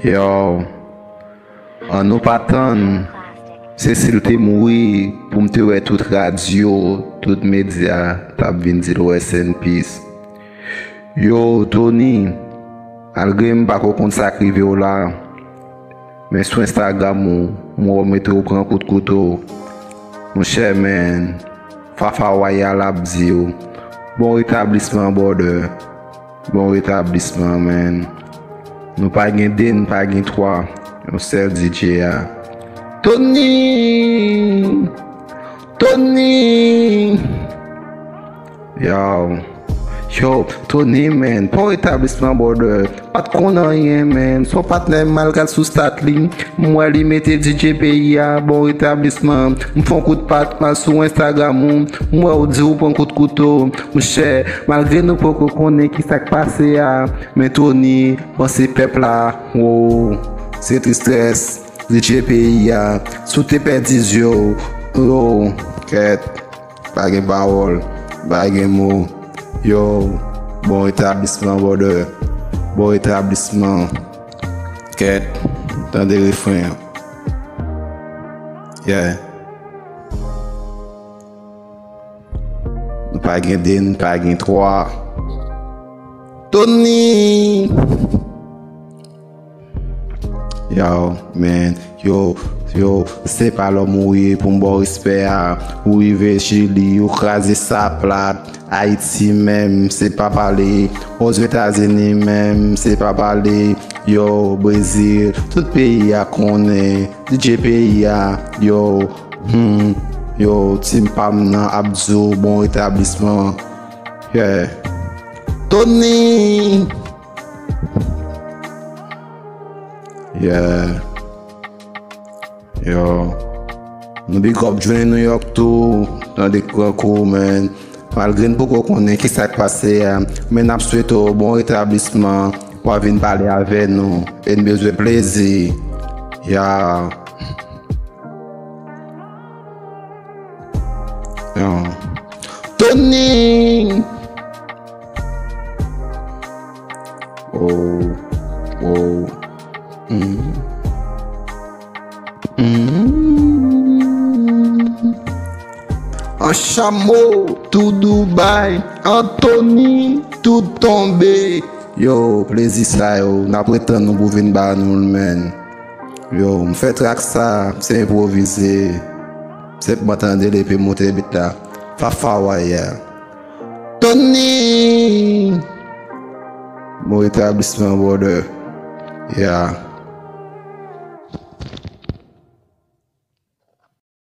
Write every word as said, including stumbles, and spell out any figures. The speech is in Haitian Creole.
Yo, an nou pa tann, se si l te mouri pou m te wè tout radyo, tout medya t ap vin di l rest in peace. Yo, Tony, malgre m pa ko konn sa k rive w la, men sou Instagram ou, m wè w mete w pran kout kouto. Monchè, men, Fafa Wayal ap di w, bon retablisman, brother. Bon retablisman, man. Nou pa gen de, nou pa gen twa. Yon sèl D J a. Tony! Tony! Yo. Yo, Tony, man. Bon retablisman, brother. Pa t konn anyen, man. Son patnè m al gad sou stat li. M wè li mete D J peyi a, bon retablisman. M fè yon kout pat, m al sou Instagram ou. M wè w di w pran kout kouto. Monchè, malgre nou poko konnen ki sa k pase a, men Tony, panse pèp la, wow, se tristès, D J peyi a, si w te pèdi zye w, oh, kèt, pa gen pawòl, pa gen mo, yo, bon retablisman, brother, bon retablisman, kèt, tande refren an, yeah. Nou pa gen de, nou pa gen twa. Tony! Yo, man, yo, yo, se pa lòm ou ye pou m ba w respè a. Ou rive Chili, ou kraze sa plat. Ayiti menm, se pa pale. Ozetazini menm, se pa pale. Yo, Brezil, tout peyi a konnen. D J peyi a, yo, hmm, yo, team pa m nan ap di w bon retablisman. Yeah. Tony! Yeah. Yo. Nou big up Johnny New York tou. Tande gran kou, man. Malgre n poko konnen ki sa k pase a, men n ap swete w bon retablisman. W a vin pale avè nou. E n bezwen plezi. Ya. Ya. Tony! Oh, oh. Mm. Mm. An chamo, tou Dubai, Anthony, tou tonbe. Yo, plezi sa yo, n ap ret tann nou pou vin ba nou l, man. Yo, m fè trak sa, se enpwovize. Senpman tande l epi moute bit la. Fafa Waya. Tony! Bon retablisman, brother. Ya.